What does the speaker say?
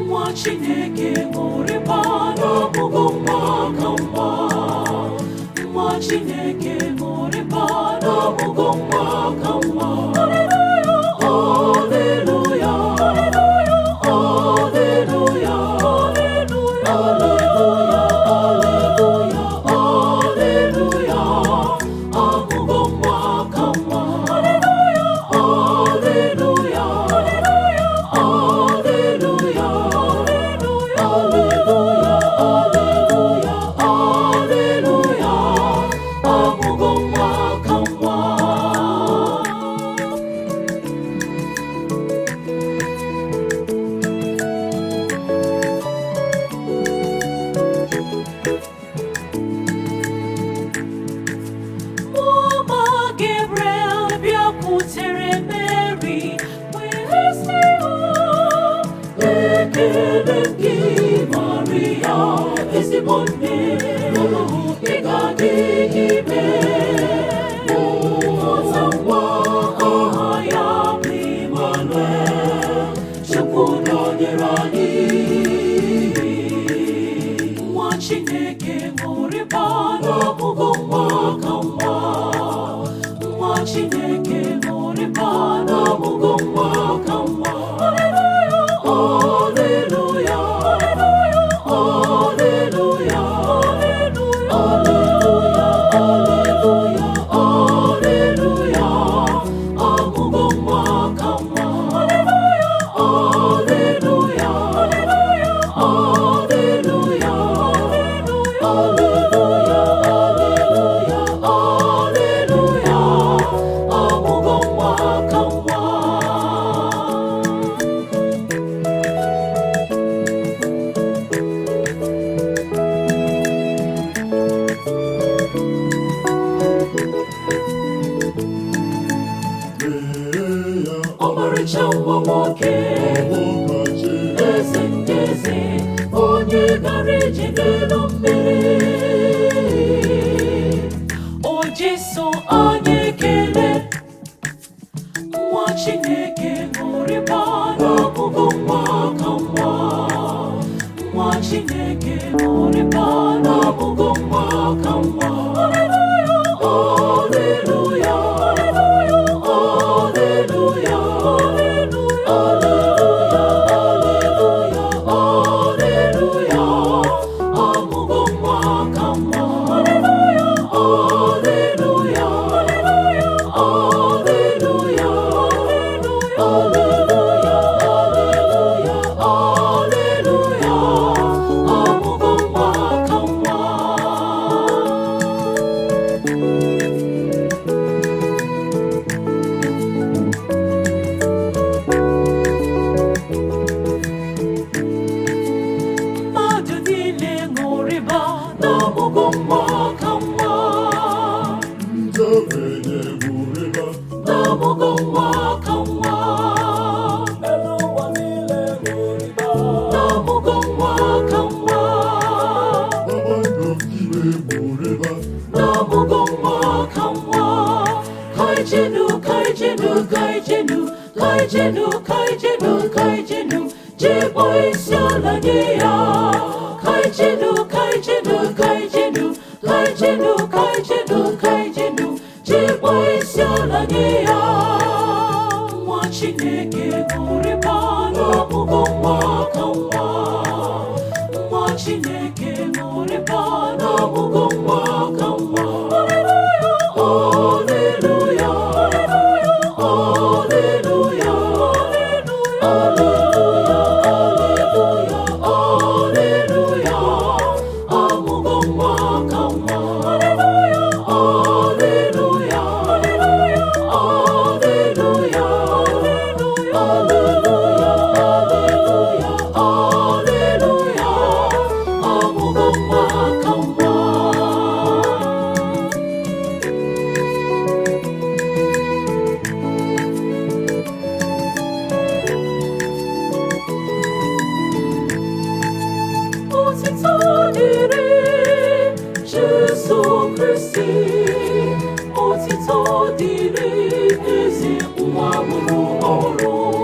Nwa Chineke, ṅụrịba n'ọmụgwọ nwa ka nwa. Nwa Chineke, ṅụrịba n'ọmụgwọ nwa ka nwa. Haleluya, haleluya, haleluya, haleluya, haleluya, ọmụgwọ nwa ka nwa. Haleluya, haleluya, haleluya, haleluya, haleluya, ọmụgwọ nwa ka nwa. Mmụọ Gabriel bịakwutere Mary wee sị ya, ekele gị Maria, ezigbo nne, ị ga-adị ime mụta nwa, aha ya bụ Emmanuel, Chukwu nọnyere anyị. Nwa Chineke, ṅụrịba n'ọmụgwọ nwa ka nwa. Nwa Chineke, ṅụrịba n'ọmụgwọ nwa ka nwa. Haleluya, haleluya, haleluya, haleluya, haleluya, ọmụgwọ nwa ka nwa. Haleluya, haleluya, haleluya, haleluya, haleluya, ọmụgwọ nwa ka nwa. Lee ya, Ọmarịcha nwa nwoke, ọmụkachi, eze ndị eze, onye gara ije n'elu mmiri. O Jesu, anyị ekele. Nwa Chineke, ṅụrịba n'ọmụgwọ nwa ka nwa. Nwa Chineke, ṅụrịba n'ọmụgwọ nwa ka nwa. Haleluya, haleluya, haleluya, haleluya, haleluya, ọmụgwọ nwa ka nwa. Haleluya, haleluya, haleluya, haleluya, haleluya, ọmụgwọ nwa ka nwa. Mmadụ niile ṅụrịba n'ọmụgwọ nwa ka nwa. Ndị ogbenye ṅụrịba, N'ọmụgwọ nwa ka nwa. Elu ụwa niile ṅụrịba, N'ọmụgwọ nwa ka nwa. kpakpando igwe ṅụrịba, N'ọmụgwọ nwa ka nwa. Kaijenu, kaijenu, kaijenu, kaijenu, kaijenu, kaijenu, jee kpọọ isi ala nye ya. Kaijenu, kaijenu, kaijenu, kaijenu, kaijenu, kaijenu, jee kpọọ isi ala nye ya. Nwa Chineke, ṅụrịba n'ọmụgwọ nwa ka nwa. Nwa Chineke, ṅụrịba n'ọmụgwọ nwa ka nwa. Haleluya, haleluya, haleluya, haleluya, haleluya, ọmụgwọ nwa ka nwa. Haleluya, haleluya, haleluya, haleluya, haleluya, Kristi, otito dịrị eze nwa mụrụ ọhụrụ.